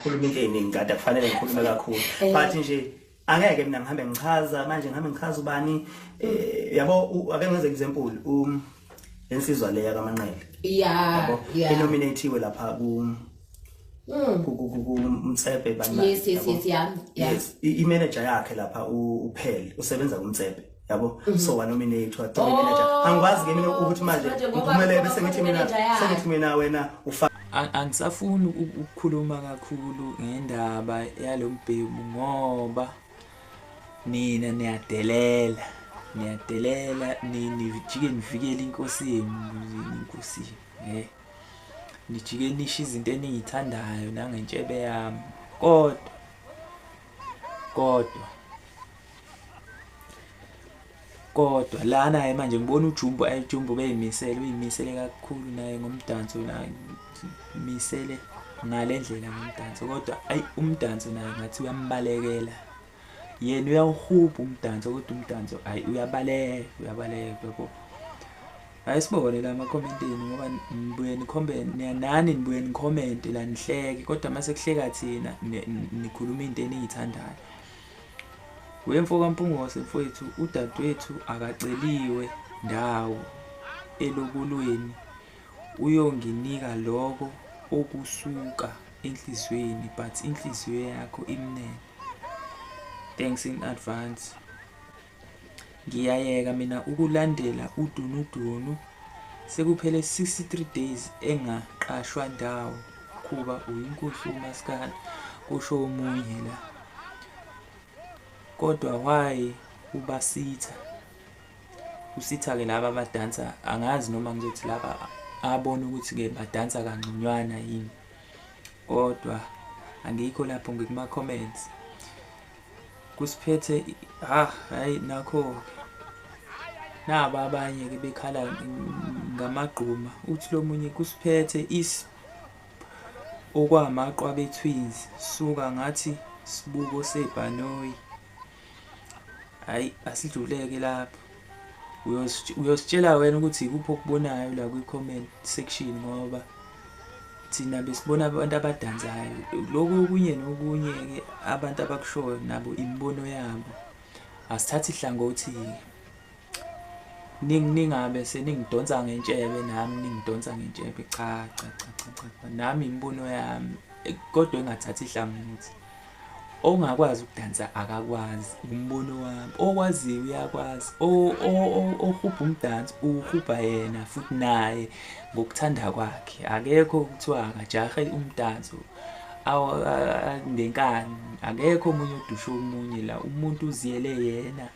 Khuluma into eningi kade kufanele ngikhulume kakhulu, but nje angeke mina ngihambe ngichaza manje, ngihambe ngichaza ubani, yabo. Ake ngenze example, lensizwa le yakaManqele, yabo, inominatiwe lapha ku ku Motsepe bani. Yes. Yes, i-manager yakhe lapha uphele usebenza kuMotsepe, yabo, so wanominate wathola i-manager. Angikwazi ke mina ukuthi manje Manje ngoba ngiphumele ngoba bese ngithi mina manager yakhe. Sengithi mina wena ufa Angisafuni ukukhuluma kakhulu ngendaba yalo mbhemu ngoba nina niyadelela, niyadelela, nijike nivikele inkosi yenu, inkosi nijike nisho izinto eniyithandayo nangentshebe yami, kodwa lana manje ngibona uJumbo, ayi, uJumbo beyimisele, uyimisele kakhulu naye ngomdanso, la misele ngale ndlela ngomdanso, kodwa ayi, umdanso naye ngathi uyambalekela. Yena uyawuhubha umdanso, kodwa umdanso, ayi, uyabaleka, uyabaleka, yabo. Hayi, sibone la amakhomenteni ngoba nibuye nikhombe nani, nibuye nikhomente la nihleke, kodwa mase kuhleka thina nikhuluma into eniyithandayo. Wemfo kaMpungose mfowethu, udadewethu akaceliwe ndawo elobolweni, uyonginika lokho okusuka enhliziyweni, but inhliziyo yakho imnene. Thanks in advance. Ngiyayeka mina ukulandela uDunudunu, sekuphele 63 days engaqashwa ndawo. Khuba uyinkosi umaskandi, kusho omunye la. Kodwa why ubasitha usitha-ke laba abadansa? Angazi noma ngizothi laba abona ukuthi-ke badansa kangconywana yini, kodwa angikho lapho, ngikuma-comments kusiphethe. Ha, hayi, nakho-ke naba abanye-ke bekhala ngamagquma. Uthi lo munye kusiphethe is okwamaqwa be-twins, suka ngathi sibuko sebhanoyi. Hayi, asidluleke lapho. Uyositshela wena ukuthi ikuphi okubonayo la kwi-comment section, ngoba thina besibona abantu abadansayo. Lokhu okunye nokunye-ke abantu abakushoyo nabo imibono yabo, asithathi hlangothi-ke. Ningabe seningidonsa ngentshebe nami, ningidonsa ngentshebe. Cha, cha, cha, cha, cha, nami imibono yami, kodwa engathathi hlangothi. Ongakwazi ukudansa akakwazi, umbono wami. Okwaziyo uyakwazi, ohubha umdanso uhubha yena futhi naye ngokuthanda kwakhe. Akekho kuthiwa akajahe umdanso ngenkani, akekho omunye odusha omunye la. Umuntu uziyele yena,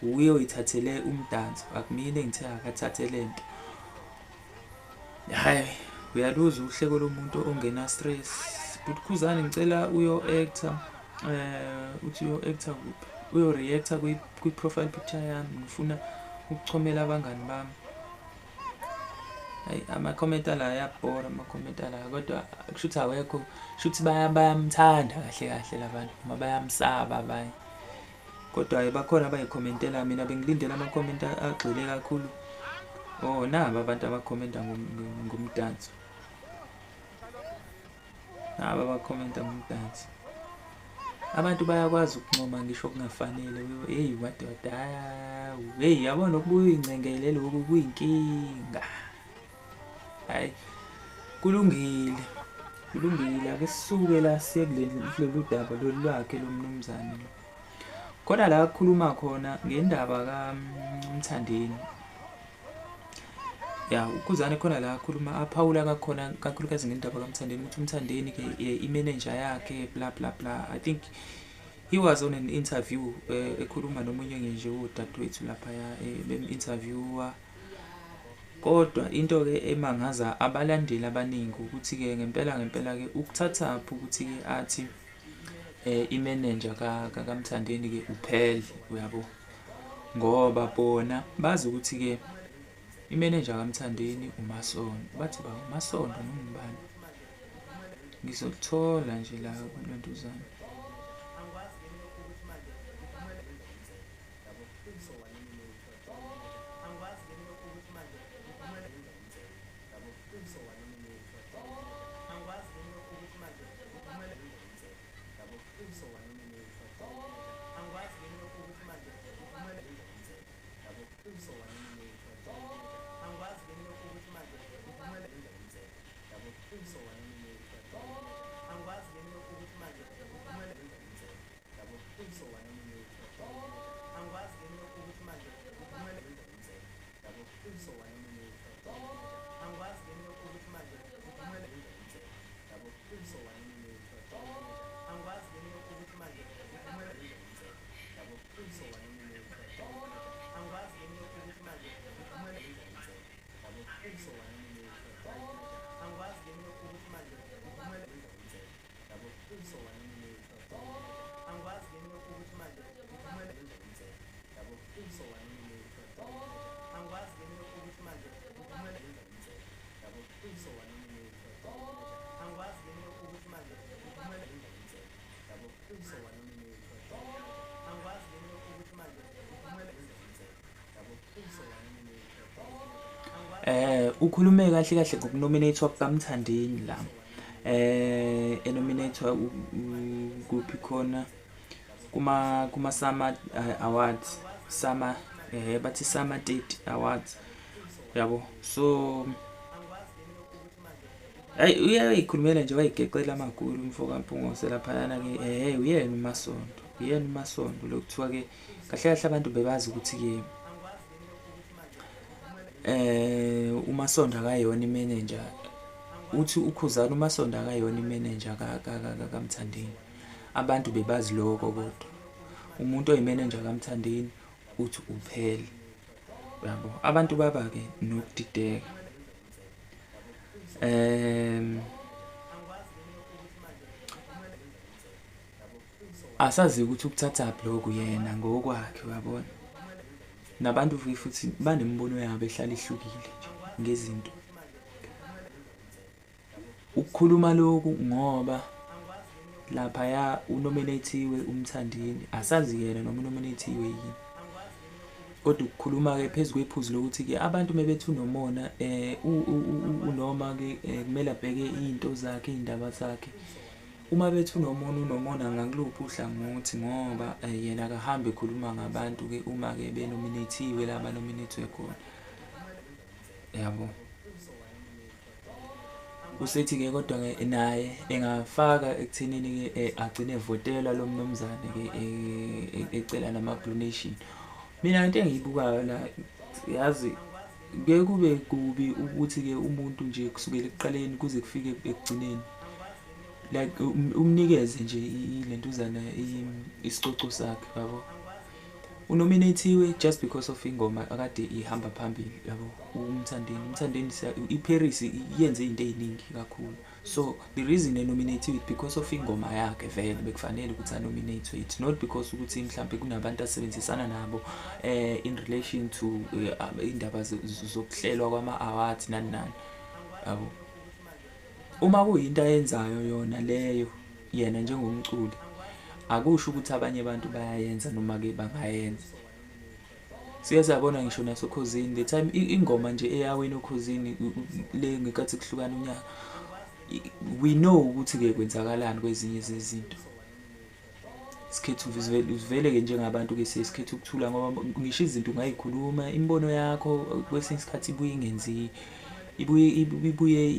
uye uyithathele umdanso, akumina engithe akathathe lento. Hayi, uyaluzwa uhleko lomuntu ongena stress. But Khuzani, ngicela uyo-actor, uthi uyo-actor kuphi, uyo-reactor kwi-profile picture yami, ngifuna ukuchomela abangani bami. Hayi, ama-comment ala ayabhora, ama-comment ala, kodwa kusho ukuthi awekho, kusho ukuthi bayamthanda kahle kahle labantu noma bayamsaba abanye, kodwa bakhona abayikhomentela. Mina bengilindele ama-comment agxile kakhulu. Oh, naba abantu abakhomenta ngomdanso, naba abakhomenta ngomdanso. Abantu bayakwazi ukuncoma ngisho kungafanele. Hey madoda, hey, yabona, ukubuya uyincengele lokhu kuyinkinga. Hayi, kulungile, kulungile. Ake sisuke la siye kulolu daba lolu lwakhe lo mnumzane lo. Khona la kukhuluma khona ngendaba kaMthandeni ya uKhuzani, khona la akhuluma aphawula kakhona kakhulukazi ngendaba kaMthandeni, ukuthi uMthandeni ke i-manager yakhe, bla bla bla. I think he was on an interview, ekhuluma nomunye nje udadewethu laphaya, bem-interviewer. Kodwa into ke emangaza abalandeli abaningi ukuthi ke ngempela ngempela ke ukuthathaphi ukuthi ke athi i-manager kaMthandeni ke uphele, uyabo, ngoba bona bazi ukuthi ke i-manager kaMthandeni uMasondo. Bathi ba uMasondo noma ubani, ngizokuthola nje la kulontuzana. Ukhulume kahle kahle ngokunominathwa kukaMthandeni la. Enominathwa kuphi khona kuma SAMA Awards, SAMA bathi SAMA 30 Awards yabo. So hayi uyayikhulumela nje, wayigecela amagulu umfo kaMpungose laphayana ke. Uyena uMasondo, uyena uMasondo lokuthiwa ke kahle kahle abantu bebazi ukuthi ke uMasondo akayona imanager. Uthi uKhuzani uMasondo akayona imanager kaMthandeni, abantu bebazi lokho, kodwa umuntu oyimanager kaMthandeni uthi uphele yabo. Abantu baba ke nokudideka. Asazi ukuthi ukuthathaphi lokhu yena ngokwakhe, uyabona. Nabantu futhi banembono yabo ehlala ihlukile nje ngezinto. Ukukhuluma lokhu ngoba laphaya unominathiwe uMthandeni, asazi yena noma unominathiwe yini, kodwa ukukhuluma ke phezu kwephuzu lokuthi ke abantu mebethi unomona unoma ke kumele abheke izinto zakhe, izindaba zakhe. Uma bethi unomona, unomona ngakuluphi uhlangothi, ngoba yena akahambe ekhuluma ngabantu ke uma ke benominathiwe la banominathiwe khona yabo. Usethi ke kodwa ke naye engafaka ekuthenini ke agcine evotela lo mnumzane ke ecela nama Blue Nation. Mina into engiyibukayo la, yazi kuye kube kubi ukuthi ke umuntu nje kusukela ekuqaleni kuze kufike ekugcineni like umnikeze nje ilentuzana isicoco sakhe yabo. Unominathiwe just because of ingoma akade ihamba phambili yabo. UMthandeni iParis yenze into eziningi kakhulu, so the reason enominathiwe because of ingoma yakhe vele bekufanele ukuthi anominate. It's not because ukuthi mhlambe kunabantu asebenzisana nabo in relation to indaba zokuhlelwa kwama awards nani nani yabo. Uma kuyinto ayenzayo yona leyo yena njengomculi, akusho ukuthi abanye abantu bayayenza noma ke bangayenza. Siye sabona ngisho nasoKhozini the time ingoma nje eyawina oKhozini le ngenkathi kuhlukana unyaka, we know ukuthi ke kwenzakalani kwezinye zezinto. Sikhethu vele ke njengabantu ke sikhetha ukuthula, ngoba ngisho izinto ungayikhuluma imibono yakho kwesinye isikhathi ibuye ingenzi, ibuye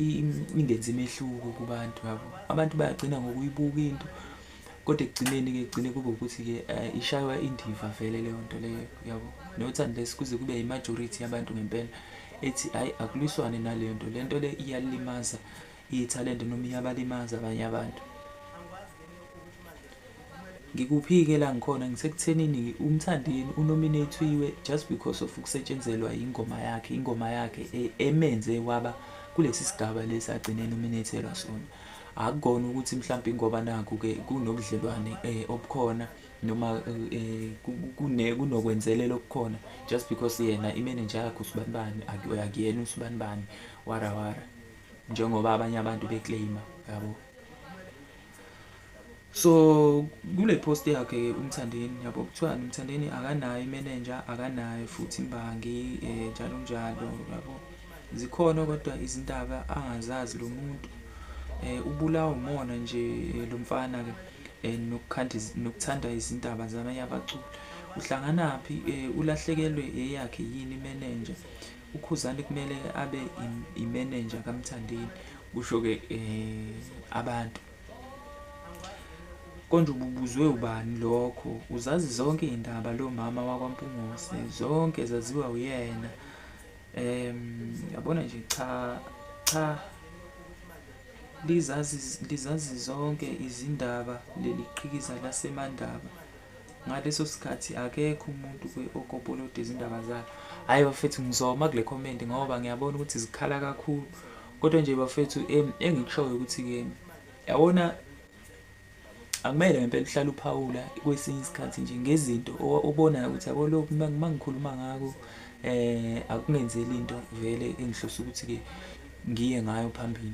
ingenzi imehluko kubantu yabo. Abantu bayagcina ngokuyibuka into, kodwa ekugcineni ke kugcine kube ukuthi ke ishaywa indiva vele leyo nto leyo yabo. Nothando lesi kuze kube i-majority yabantu ngempela ethi hayi akulwiswane naleyo nto, lento le iyalimaza ithalente noma iyabalimaza abanye abantu. Ngikuphike la ngikhona ngisekuthenini uMthandeni unominathiwe just because of ukusetshenzelwa ingoma yakhe, ingoma yakhe emenze waba kulesi sigaba lesi agcine enominathelwa sona. Akukona ukuthi mhlawumbe ingoba nakho ke kunobudlelwane obukhona noma kunokwenzelela okukhona just because yena imanager yakhe usibanibani, akuyena usibanibani wara wara njengoba abanye abantu beclaima yabo. So kule post yakhe uMthandeni yabo, kuthiwa uMthandeni akanayo imanager, akanayo futhi imbangi njalo njalo yabo. Zikhona kodwa izindaba angazazi lo muntu. Ubulawa umona nje lo mfana ke nokuthanda izindaba zabanye abaculi. Uhlanganaphi ulahlekelwe eyakhe yini imanager? UKhuzani kumele abe imanager kaMthandeni, kusho ke abantu. Konje ububuzwe ubani lokho? Uzazi zonke izindaba lo mama wakwaMpungose, zonke zaziwa uyena. Yabona nje cha cha lizazi zonke izindaba leli qhikiza laseMandaba. Ngaleso sikhathi akekho umuntu okopolode izindaba zakhe. Hayi bafethu, ngizoma kule comment ngoba ngiyabona ukuthi zikhala kakhulu. Kodwa nje bafethu engikushoyo ukuthi ke yabona akumele ngempela uhlale uphawula kwesinye isikhathi nje ngezinto obonayo ukuthi yabo lokhu mangikhuluma ngako akungenzeli into vele engihlose ukuthi ke ngiye ngayo phambili.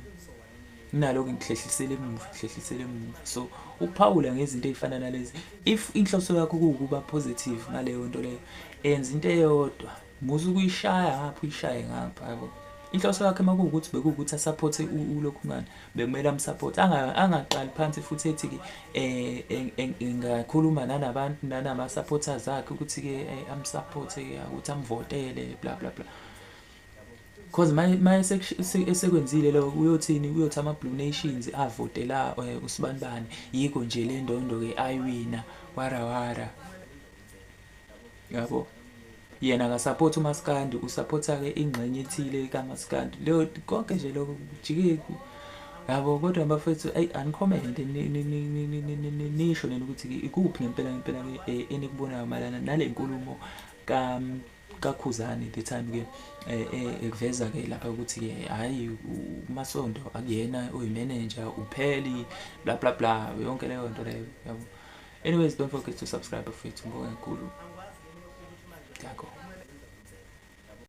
Kunalokho ngikuhlehlisele emuva, ngikuhlehlisele emuva. So ukuphawula ngezinto ezifana nalezi, if inhloso yakho kuwukuba positive ngaleyo nto leyo, enza into eyodwa, musa ukuyishaya ngapha uyishaye ngapha yabo. Inhloso yakhe uma kuwukuthi bekuwukuthi asaphothe ulokhu ngani, bekumele amsupport, angaqali phansi futhi ethi-ke engakhuluma nanabantu nanama-supporters akhe ukuthi-ke amsupport-ke ukuthi amvotele bla bla bla. Cause maye esekwenzile lokho uyothini, uyothi ama-Blue Nations avotela usibanibani, yikho nje le ndondo-ke ayiwina warawara, yabo. Yena akasaphothi umaskandi, usaphotha-ke ingxenye ethile kamaskandi, leyo konke nje lokho kujike, yabo. Kodwa bafethu, eyi, anikhomente, nisho nina ukuthi ikuphi ngempela ngempela-ke enikubonayo mayelana nale nkulumo kaKhuzani the time-ke ekuveza-ke lapha ukuthi-ke hhayi uMasondo akuyena oyimenenja, upheli bla bla bla, yonke leyo nto leyo, yabo. Anyways, don't forget to subscribe bafethu, ngibonge kakhulu.